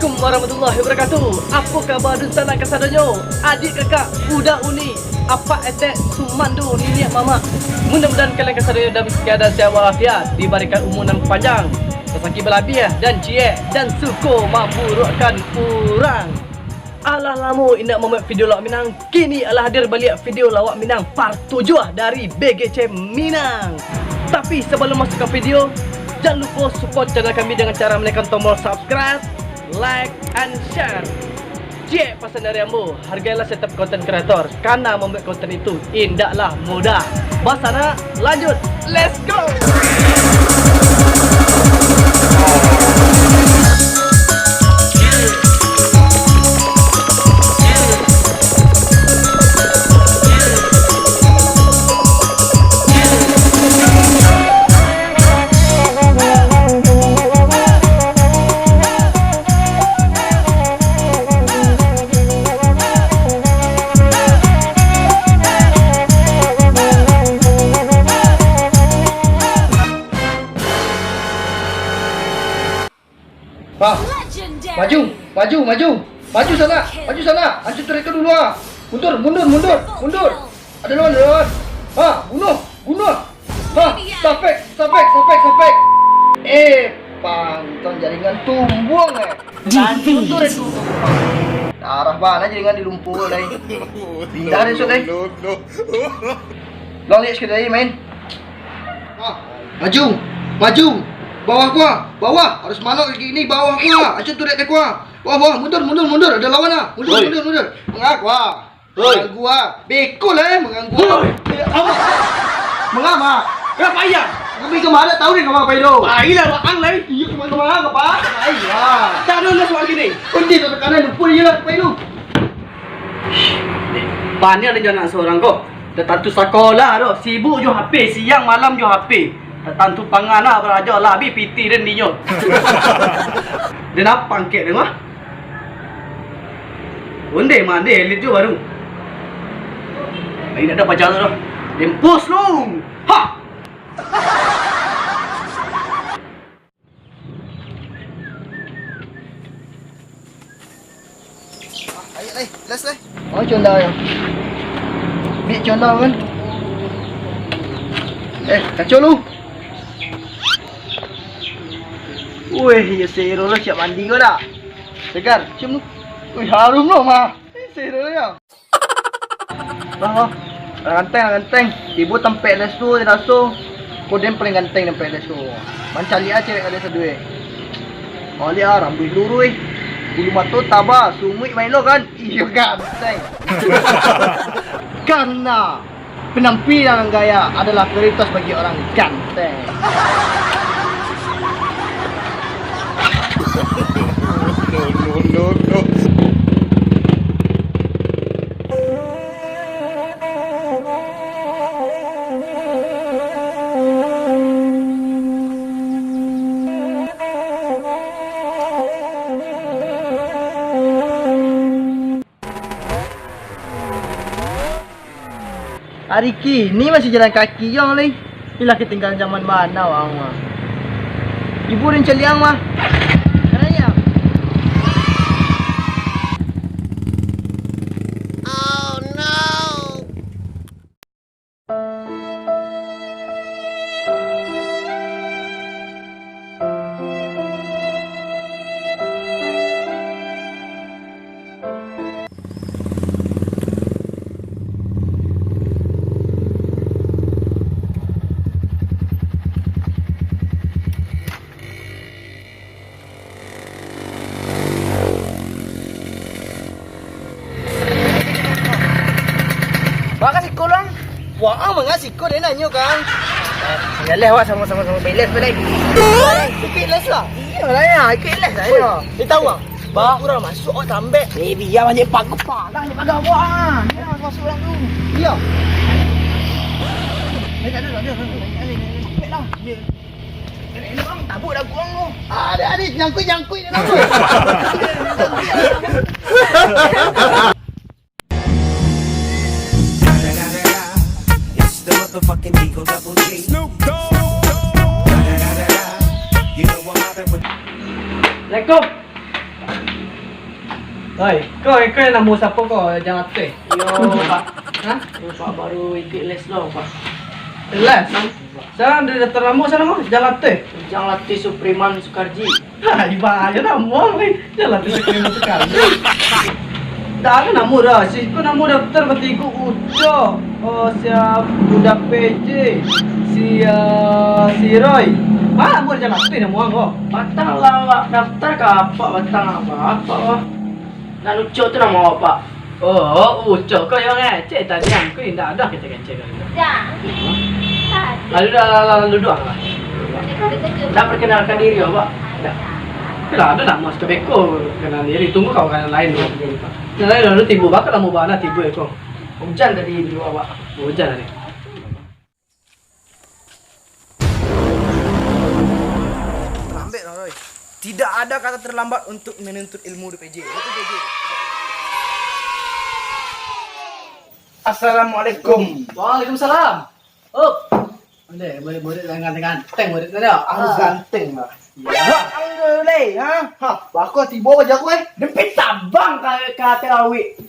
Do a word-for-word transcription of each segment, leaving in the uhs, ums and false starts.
Assalamualaikum warahmatullahi wabarakatuh. Apo kaba dunsanak kasadonyo? Adiak kakak, budak uni, apak etek, sumando, niniak mamak. Mudah-mudahan kalian kasadonyo dalam keadaan sehat walafiat, dibarikan umua nan panjang, rasaki balabiah, dan ciek, dan suko mamburuakkan urang. Alah lamo indak mambuek video lawak Minang, kini alah hadir baliak video lawak Minang part tujuah dari B G C Minang. Tapi sabalum masuak ka video, jan lupo support channel kami dengan cara manekan tombol subscribe, like, and share. Ciek pasan dari ambo, hargailah setiap konten kreator, karena mambuek konten itu indaklah mudah. Basanak, lanjut, let's go! Pak, maju, maju, maju. Maju sanak, maju sanak. Ancu turek tu dulu ah. Mundur, mundur, mundur, mundur. Ada lawan, ada lawan. Ha, bunuh, bunuh. Ha, suspek, suspek, suspek, suspek. Eh, pantang jaringan tumbuang eh. Ancu turek tu. Darah bana jaringan di lumpur lai. Pindah deh, Sud, eh. Long lihat sekali lagi main. Ah, maju, maju. Bawah gua, bawah. Harus manok kaki ini, bawah gua. Ancu turek dek gua. Bawah, bawah, mundur, mundur, mundur. Ada lawan ah. Mundur, mundur, mundur. Manga gua. Manga gua. Beko lah eh, manga gua. Manga mak. Kenapa iya? Kami kemarin tahu ni kemana Pak Ido? Ayolah, Pak Ang lah. Iya, kemana-kemana ke Pak? Ayolah. Tak ada lah soal gini. Undi tak tekanan, lupa je lah Pak Ido. Pandai ada anak seorang ko. Dak tantu sakolah doh, sibuk jo H P, siang malam jo H P. Dak tantu pangan lah, baraja lah, abih pitih den dinyo. Den apa angkek den mah? Onde mande elit jo baru. Lain dak ada pacar tu doh. Den push lu. Ha! Ah, ayo lai, last lai. Oh, conda yo. Bik conda kan. Eh, kacau lu. Weh, ya sero lah siap mandi kau dah. Segar, cium lu. Wih, harum lu mah. Eh, sero ya. Lah, lah. Lah ganteng, lah ganteng. Tibo tampek leso, raso. Ko den paling ganteng tampek leso. Mancaliak ah cewek ka den saduek. Maliak ah, rambuik luruih. Bulu mato taba, sumuik main lo kan. Iyo ganteng. Karena penampilan gaya adalah prioritas bagi orang ganteng. No, no, no, no. Ari kini masih jalan kaki jo lai. Ilah katinggalan zaman bana waang mah. Ibu den caliak ang mah. Karayang. Wak ka siko lu ang? Wak ang manga siko, den nanyo ka ang. Yo lah, wak samo-samo samo beles balai. Ikut les lah. Iyo lah yo, ikut les lah yo. Woi, den tahu ang? Bah. Urang masuak awak tambek. Eh, bia banyak pagu palang, banyak pagu awak ah. Ni lah masuak urang tu. Iyo. Eh, tak ada, tak ada, tak ada. Naik, naik, naik, naik. Naik lah. Elok-elok ang, tabuk dagu ang tu. Ada, ada, nyangkut-nyangkut je nama. It's the motherfucking Eagle Double G. Snoop Dogg. You know I'm mobbing with Assalamualaikum. Hei, kau, kau nan namo siapo kau, Ujang Latih? Iyo, Pak. Hah? Iyo, Pak, baru ikuik les lo, Pak. Les? Sekarang dari daftar namo siapo namo? Ujang Latih? Ujang Latih Supriman Sukarji. Hai, bahayo namo, weh. Ujang Latih Supriman Sukarji. Dah ado namo dah. Si ko namo daftar batigo Ucok, oh, sia Buda P J, si, ah, si Roy. Ma namo Ujang Latih namo ang ko? Batang lah, Pak. Daftar ka apak batang apak, apak, Pak. Nan Ucok tu namo apak. Oh, Ucok ko yo, eh? Cek tadi angku indak ado kecek-kecek ko. Dah, tadi. Lalu dah, lalu, lalu duduak lah. Dah perkenalkan diri, Pak. Dah. Oke lah, ado namo suko beko kenal diri. Tunggu kawan-kawan lain dulu. Yang lain lalu tibo, bako lamo bana tibo ko. Ujan tadi di lua, Pak. Ujan tadi. Terlambat lah, Roy. Tidak ada kata terlambat untuk menuntut ilmu di P J. Itu P J. Assalamualaikum. Waalaikumsalam. Up. Ade, murid-murid yang ganteng-ganteng, murid tu dah. Harus ganteng lah. Ya. Alhamdulillah, ha? Ha, bako tibo aja aku, eh. Dempet tabang ka, ka ateh lawik.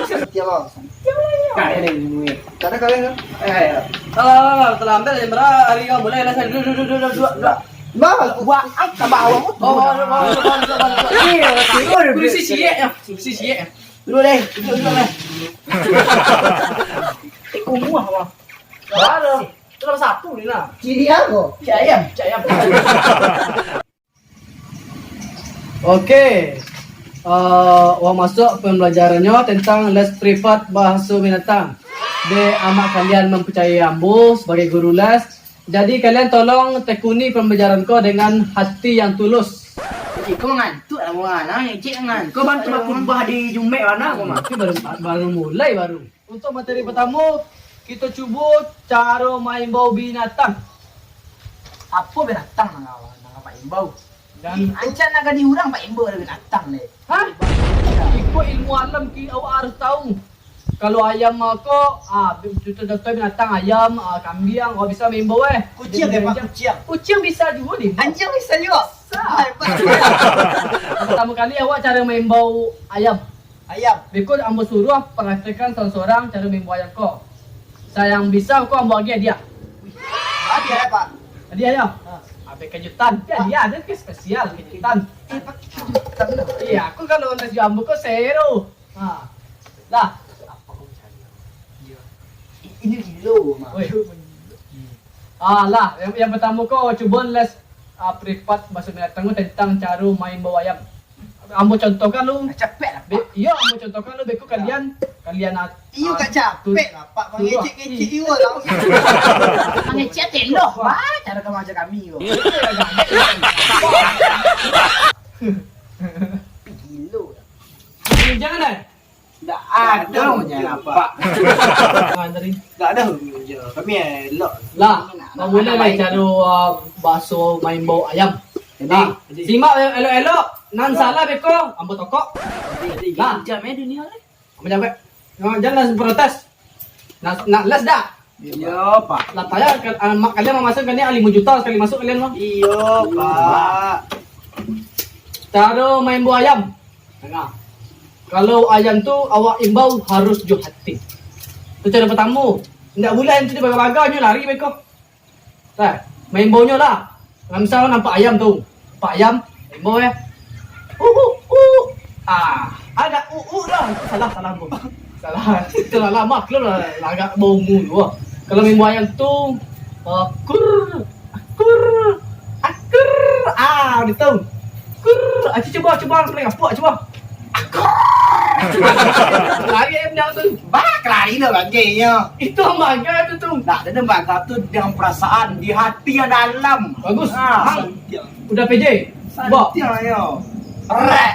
Santiang lah, santiang lah, yo. Kalian yang minum, eh. Kada kalian, kan? Eh, eh, eh. Lah, lah, lah, lah, terlambat lah, Indra. Hari kau boleh lah, duduk, duduk, duduk, duduk, duduk. Bah, wah, ah, tambah awak tu. Oh, oh, oh, oh, oh, oh, oh. Iya, betul. Kursi siek, ya. Kursi siek, ya. Duduk deh, duduk, duduk deh. Eh, kumuah, wah. Baru. Itu nomor satu ni, nah. Ciri apa? Cik ayam. Cik ayam. Oke. Eh, wah, masuak pambalajarannyo tentang les privat bahaso binatang. Dek amak kalian mamparcayai ambo sabagai guru les, jadi kalian tolong tekuni pambalajaran ko dengan hati yang tulus. Iko ngantuk lah, bukan? Ah, ngecek ngantuk. Kau bantu bakhutbah di Jumek mana kau mah? Itu baru, baru mulai baru. Untuk materi pertamo, kito cubo caro maimbau binatang. Apo binatang nan, nan Apak imbau? Dan ancak nak gadih urang, Pak, imbau ado binatang deh. Hah? Iko ilmu alam ki, awak harus tahu. Kalau ayam ko, ah, contoh-contoh binatang ayam, ah, kambiang, awak bisa maimbau, eh. Kuciang, eh, Pak, kuciang. Kuciang bisa juo deh. Anjiang bisa juo. Bisa. Hai, Pak. Pertamo kali awak caro maimbau ayam. Ayam. Beko ambo suruah praktekkan sorang-sorang caro maimbau ayam ko. Sa yang bisa ko ambo agiah hadiah. Hadiah, Pak? Hadiah, yo? Ha. Apo kejutan? Hadiah ado ke spesial kejutan. Eh, Pak, kejutan lah. Iyo, aku kalau les jo ambo ko zero. Ha. Lah. Apo kau cari? Iyo. I-, ini gilo, Mak. Oi. Ah, lah, yang, yang pertamo ko cubo les, ah, privat bahaso binatang ko tentang caro maimbau ayam. Ambo contohkan lu. Capek lah, Pak. Be-, iyo, ambo contohkan lu, beko kalian, kalian at-, iyo, ah, agak capek lah, Pak. Mangecek-ngecek iyo lah. Mangecek teloh, wah, caro ka maja kami ko. Gilo lah. Jangan, eh. Ndak ado namo Pak. Pak. Ah, tadi. Ndak ado namo. Kami elok. Lah, mulai lah caro, ah, bahaso maimbau ayam. Jadi, ah, jadi. Simak elok-elok. Nan salah beko, ambo tokok. Jadi, jadi. Lah. Jam, eh, dunia ni. Ambo jawab. Nah, jangan langsung protes. Nak, nak les dak? Iyo, Pak. Lah, tanya, amak kalian mamaso kan ni limo juta sakali masuak kalian mah. Iyo, Pak. Caro maimbau ayam. Tangah. Kalau ayam tu awak imbau harus jo hati. Tu caro pertamo. Indak buliah ayam tu dibaga-baga, nyo lari beko. Nah, maimbaunyo lah. Nah, misal nampak ayam tu. Nampak ayam, imbau, eh. Uh, uh, uh. Ah, ada uh, uh lah. Itu salah, salah, Bu. Salah. Itu lah lama, kalau lah, lah agak bau mu tu. Kalau maimbau ayam tu, eh, kur, kur, akur. Ah, gitu. Kur, ah, cuba, cuba, paling apa, cuba. Lari ayam jangan tu. Bah, kelari lo bagai nyo. Itu lembaga tu tu. Nak ada lembaga tu dengan perasaan di hati yang dalam. Bagus. Ah, Mang. Santiang. Udah P J. Santiang yo. Rek.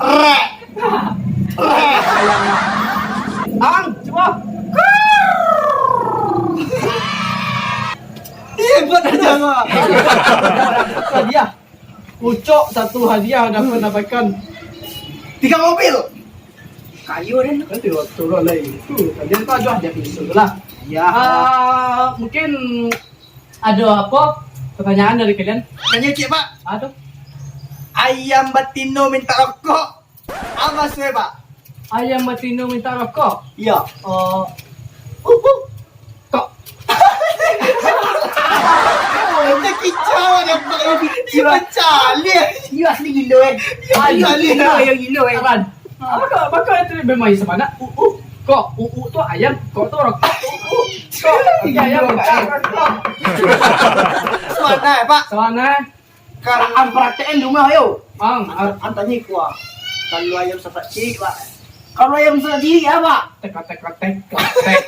Rek. Rek. Ang, cuba. Iya, buat aja, Mak. Hadiah. Ucok satu hadiah dapat dapatkan tiga mobil. Kayu deh. Nanti waktu lo lain. Tu, tadi tu aja hadiah pinsu tu lah. Ya. Ah, mungkin ada apa pertanyaan dari kalian? Tanya cik, Pak. Ada. Ayam batino minta rokok. Apo masuak, Pak? Ayam batino minta rokok? Iyo. Oh. Uh, uh. Kok? Itu kicau ada, Pak. Iyo. Iyo, asli gilo, eh. Iyo, asli gilo, eh. Apo kau, apo kau itu bemain sabana? Uh, uh. Kok, uh, uh tu ayam, kok tu rokok. Uh, uh. Kok, ayam, kok, kok. Sabana, Pak. Sabana. Kalau ang praktekan di rumah, yo. Ang, ang, ang tanyo iko, ah. Kalau ayam sasak cilik, Pak. Kalau ayam sasak cilik, apo? Tek, tek, tek, tek.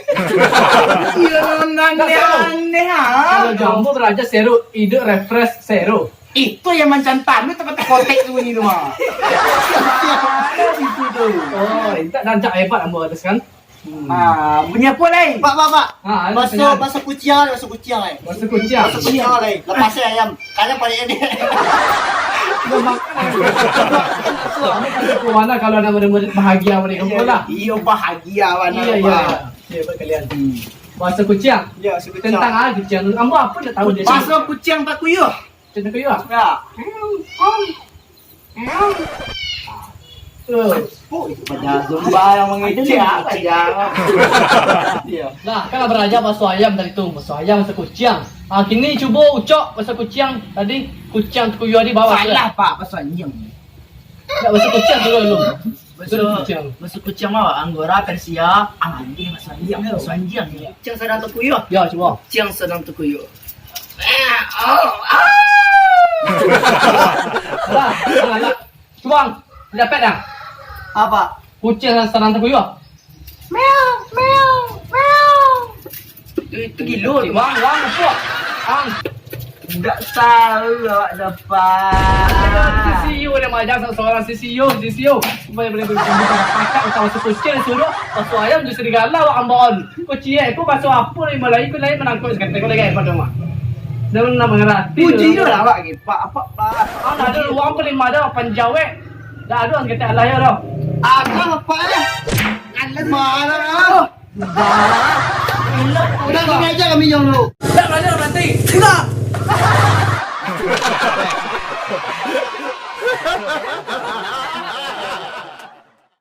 Iyo, nan aneh-aneh, ah. Kalau jambu baraja seru, iduik refresh seru. Itu yang macam tanu tempat kotek tu ni tu, ah. Ada di situ. Oh, itu rancak hebat ambo harus kan? Hmm. Ah, bunyi apo lai? Pak, Pak, Pak. Ah, anu, baso, baso kuciang, baso kuciang lai. Baso kuciang. Baso kuciang lai. Lepas ayam. Kalian paling ini. Sudah makan ayam. Suami kasih ke mana kalau nak murid-murid bahagia mereka pun lah. Iyo, bahagia mana. Iya, iya. Pak. Iya, buat kalian. Hmm. Baso kuciang. Ya, baso kuciang. Tentang ah kuciang. Ambo apo ndak tahu dia. Baso kuciang takuyuah. Kuciang takuyuah. Ya. Terus. Oh, itu pada zumba yang mengecek apa ya? Iya. Lah, kan baraja baso ayam tadi tu, baso ayam, baso kuciang. Ah, kini cubo Ucok baso kuciang tadi, kuciang takuyuah di bawah tu. Salah, Pak, baso anjiang. Ndak, baso kuciang dulu, dulu. Baso, baso kuciang. Baso kuciang mah, Anggora, Persia, ah, anjiang, baso anjiang, baso anjiang. Kuciang sadang takuyuah. Ya, cubo. Kuciang sadang takuyuah. Lah, lah, lah. Cubo, ang. Dapek dah. Apo? Kuciang sadang takuyuah. Meow, meow, meow. Itu, itu gilo tu. Wang, wang, apo? Ang. Ndak tahu awak dapat. C C U dia majang saurang, C C U, C C U. Supaya boleh berbicara pakak, atau masuk kuciang suruh, masuk ayam justru digalau, ambon. Kuciang, kau masuk apa ni, mulai kau lain menangkap seketek, kau lagi hebat dong, Mak. Dah nak mengerti. Puji tu lah, Pak. Pak, apa, Pak? Ah, dah ada uang pun lima dah, panjau, eh. Dah ada seketek alah ya, dah. Alah, apa, eh? Alah, mana, ah? Udah, kami aja, kami yang dulu. Dah, dah, dah, nanti. Sudah.